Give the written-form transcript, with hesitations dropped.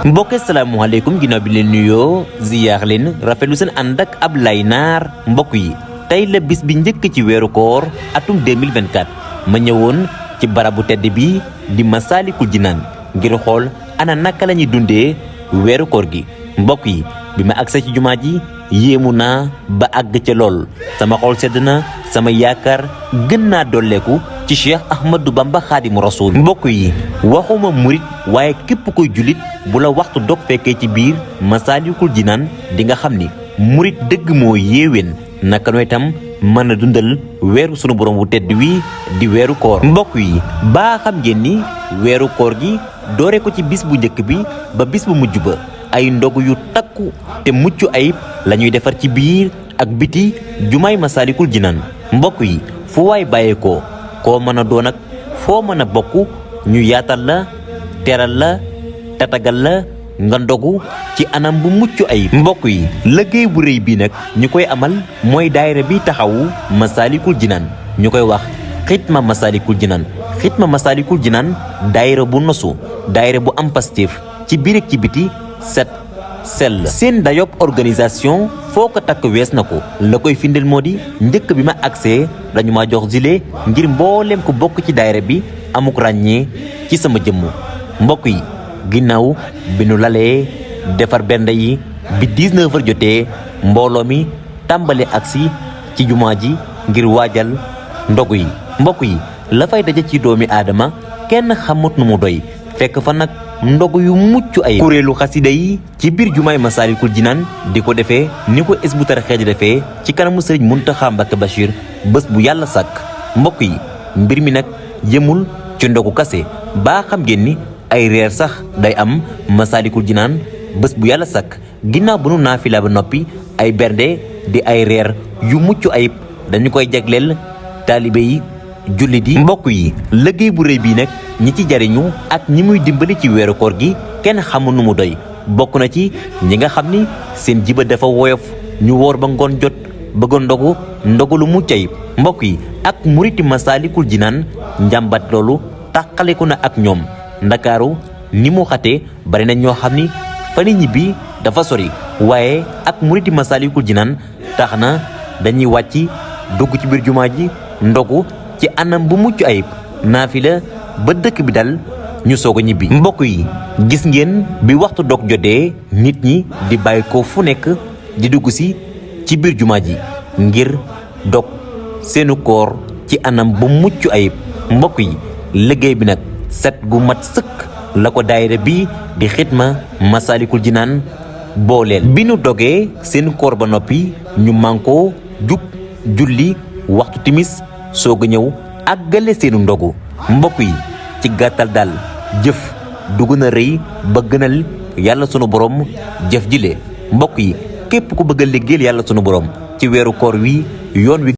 mbokk asalaamaaleykum ginnaaw bi leen nuyoo ziyaar leen rafetlu seen ànd ak Ablaye Naar mbokk yi tey la bis bi njëkk ci weeru koor atum 2024 ma ñëwoon ci barabu tedd bi di Masaalikul Jinaan ngir xool ana naka la ñuy dundee weeru koor gi mbokk yi bi ma agsee ci jumaa ji yéemu naa ba àgg ca lool sama xol sedd na sama yaakaar gën naa dolleeku ci Cheikh Ahmadou Bamba Xaadimu Rasuul mbokk yi waxuma murit waaye képp koy jullit bu la waxtu dog fekkee ci biir Masaalikul Jinaan di nga xam ni murit dëgg moo yéewén naka nooy tam mën a dundal weeru sunu borom wu tedd wi di weeru koor mbokk yi baa xam ngeen ni weeru koor gi doore ko ci bis bu njëkk bi ba bis bu mujj ba ay ndogu yu takku te mucc ayib la ñuy defar ci biir ak biti jumaay Masaalikul Jinaan mbokk yi fu waay bàyyeekoo koo mën a doon ak foo mën a bokk ñu yaatal la teral la tatagal la nga ndogu ci anam bu mucc ayib mbokk yi liggéey bu rëy bii nag ñu koy amal mooy daayira bi taxawu Masaalikul Jinaan ñu koy wax xitma Masaalikul Jinaan xitma Masaalikul Jinaan daayira bu nosu daayira bu am pastéef ci biir ak ci biti set sell seen dayob organisation foo ko takk wees na ko la koy findel moo di njëkk bi ma agsee dañu ma jox gilet ngir mbooleem ko bokk ci daayira bi amuk ràññee ci sama jëmm mbokk yi ginnaaw bi nu lalee defar bernde yi bi 19h jotee mbooloo mi tàmbale agsi ci jumaa ji ngir waajal ndogu yi mbokk yi la fay daje ci doomi aadama kenn xamut nu mu doy fekk fa nag ndogu yu mucc ay kuréelu xasida yi ci biir jumaay Masaalikul Jinaan di ko defee ni ko Hizbut Tarqiyyah di defee ci kanamu Sëriñ Muntaxa Mbakke Bachir bés bu yàlla sàkk mbokk yi mbir mi nag yëmul ci ndogu kase baa xam ngeen ni ay reer sax day am Masaalikul Jinaan bés bu yàlla sàkk ginnaaw bu nu naafila ba noppi ay bernde di ay reer yu mucc ayib dañu koy jagleel taalibe yi jullit yi mbokk yi liggéey bu rëy bii nag ñi ci jariñu ak ñi muy dimbali ci weeru koor gi kenn xamul nu mu doy bokk na ci ñi nga xam ni seen jiba dafa woyof ñu woor ba ngoon jot bëgg a ndogu lu mucc ayib mbokk yi ak muriti Masaalikul Jinaan njàmbat loolu tàqaleku na ak ñoom ndakaaru ni mu xatee bari na ñoo xam ni fani ñibbi dafa sori waaye ak muriti Masaalikul Jinaan tax na dañuy wàcc dugg ci biir jumaa ji ndogu ci anam bu mucc ayib naafila ba dëkk bi dal ñu soog a ñibbi mbokk yi gis ngeen bi waxtu dog jotee nit ñi di bàyyi ko fu nekk di dugg si ci biir jumaa ji ngir dog seenu koor ci anam bu mucc ayib mbokk yi liggéey bi nag set gu mat sëkk la ko daayira bi di xitma Masaalikul Jinaan booleel bi nu dogee seen koor ba noppi ñu mànkoo jub julli waxtu timis soog a ñëw àggale seenu ndogu mbokk yi ci gàttal daal jëf du gën a rëy ba gënal yàlla sunu borom jëf jile mbokk yi képp ku bëgg a liggéeyal yàlla sunu borom ci weeru koor wi yoon wi